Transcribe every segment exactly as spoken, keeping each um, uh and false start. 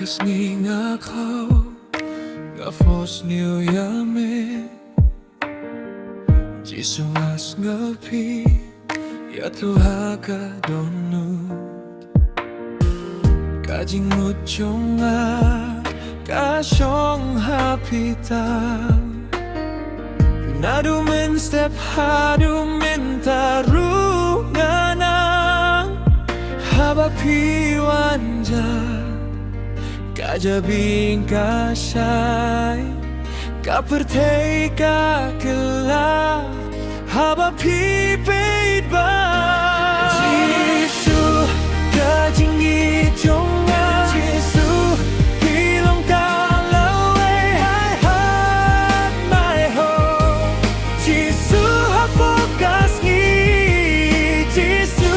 Sngi nga khaw, nga fohsniew ïa me. Jisu, nga sngew phi ïathuh ha ka dohnud. Ka jingmut jong nga ka shong ha phi tam. Naduh mynstep haduh mynta ruh nga nang. Haba phi wan jan, ka jabieng ka shai, ka pyrthei ka kylla. Haba phi peit bad, Jisu, ka jingïeit jong nga. Jisu, phi long ka lawei. My heart, my hope. Jisu, hapoh ka sngi. Jisu,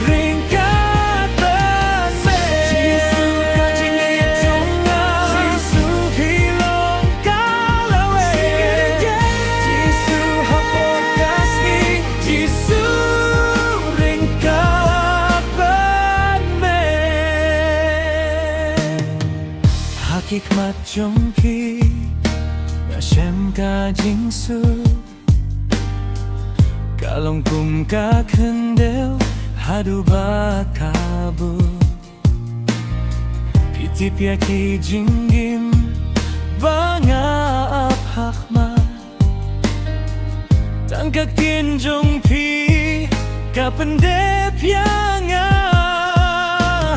ryngkat bad me. Jisu, ka jingïeit jong nga. Jisu, phi long ka lawei. Jisu, hapoh ka sngi. Jisu, ryngkat bad me. Ha ki khmat jong phi nga shem ka jingsuk. Ka long kum ka khyndew haduh ba ka buh. Phi tip ïa ki jingim ba nga ap ha khmat. Tang ka ktien jong phi ka pyndep ïa nga.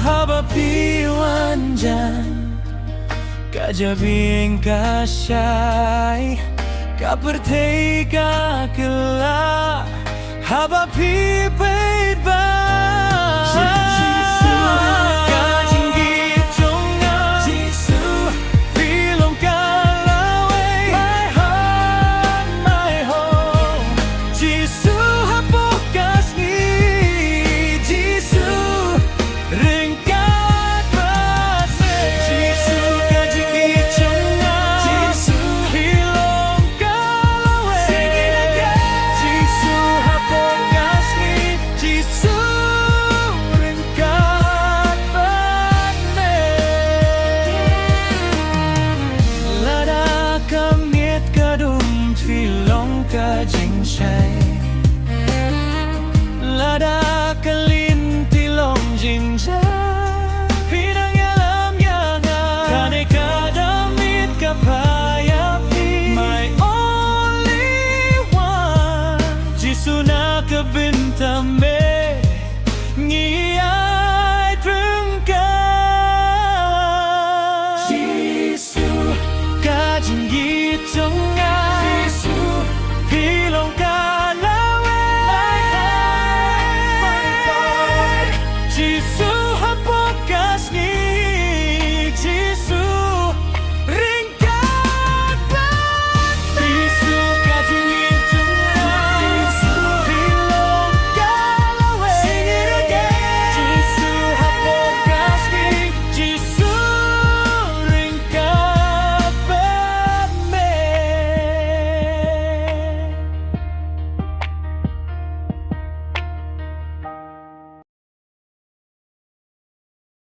Haba phi wan jan, ka jabieng ka shai, ka pyrthei ka kylla. Haba phi peit